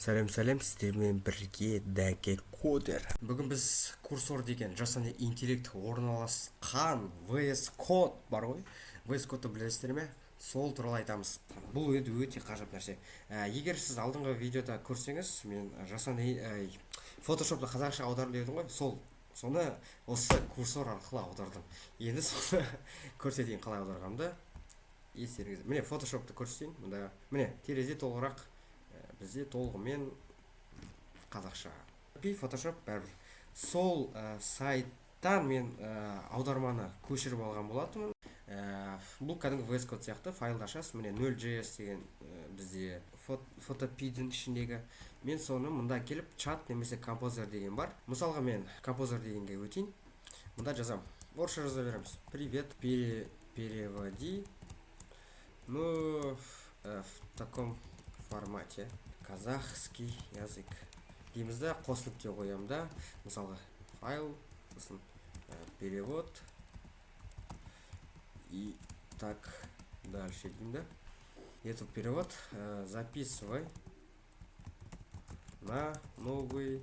Сәлем, сәлем, сіздермен бірге Дәке Кодер. Бүгін біз Курсор деген жасанды интеллект орналасқан VS Code бар ғой. VS Code'ты білесіздер ме? Сол туралы айтамыз. Бұл енді өте ғажап нәрсе. Егер сіз алдыңғы видеода көрсеңіз, мен жасанды Photoshop'ты қазақша аудардым дедім ғой. Соны осы Курсор арқылы аудардым. Енді соны көрсетейін, қалай аударғанымды. Естеріңізде. Міне, Photoshop'ты көрсетейін. Мында міне терезе толығырақ бізде толығымен қазақша. Photoshop бәрібір. Сол сайттан мен аударманы көшіріп алған болатынмын. Бұл кәдімгі VS Code сияқты файлды ашасыз. Міне 0.js деген бізде фотопидің ішіндегі. Мен соны мында келіп чат немесе композер деген бар. Мысалға мен композер дегенге өтейін. Мында жазам. Орысша жаза береміз. Привет, переводи. Ну, в таком формате. Казахский язык дейміз да, қос нүкте қоямын да, мысалға файл, сосын перевод и так дальше деймін да. Этот перевод записывай на новый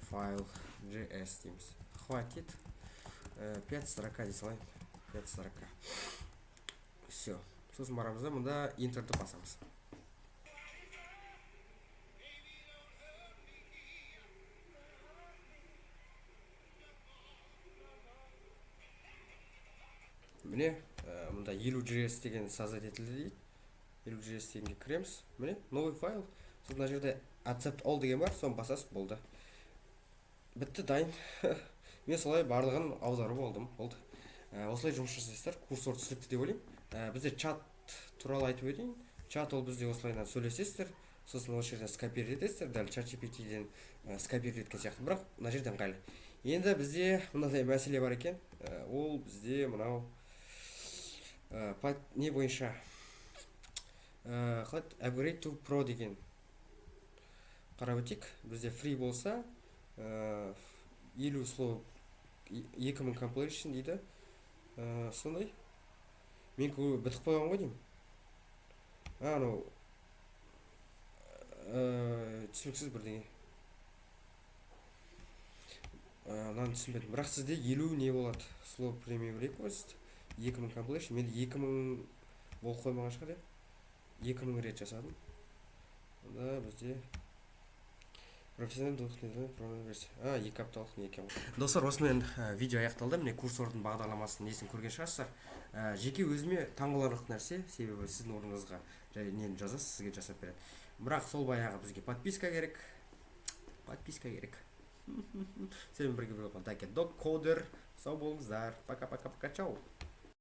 файл JS дейміз. Хватит 5 строка дей салайын, 5 строка. Все, сосын барамыз да, мында интерді басамыз. Міне, мында елу JS деген создать етілді дейді. Елу JS дегенге кіреміз. Міне, новый файл. Сосын мына жерде accept all деген бар, соны басасыз, болды. Бітті, дайын. Мен солай барлығын аударып алдым, болды. Осылай жұмыс жасайсыздар. Курсор түсінікті деп ойлаймын. Бізде чат туралы айтып өтейін. Чат ол бізде осылайынан сөйлесесіздер, сосын осы жерден скопировать етесіздер, дәл ChatGPT-ден скопировать еткен сияқты, бірақ мына жерден ыңғайлы. Енді бізде мынадай мәселе бар екен. Ол бізде мынау не бойынша, қалай upgrade to pro деген қарап өтейік. Бізде free болса, 50 слов, 2000 completion дейді. Сондай. Менікі бітіп қойған ғой деймін. Анау түсініксіз бірдеңе. Мынаны түсінбедім. Бірақ сізде 50 не болады? Слово premium request, 2000 completion. Менде 2000 болып қоймаған шығар, иә? 2000 рет жасадым. Онда бізде профессиональный двухнедельный версия. 2 апталық не екен ғой. Достар, осымен видео аяқталды. Міне, Курсордың бағдарламасын несін көрген шығарсыздар. Жеке өзіме таңғаларлық нәрсе, себебі сіздің орныңызға жай нені жазасыз, сізге жасап береді. Бірақ сол баяғы бізге подписка керек. Подписка керек. Сіздермен бірге болған Дәке Док Кодер. Сау болыңыздар. Пока, пока, пока, чау.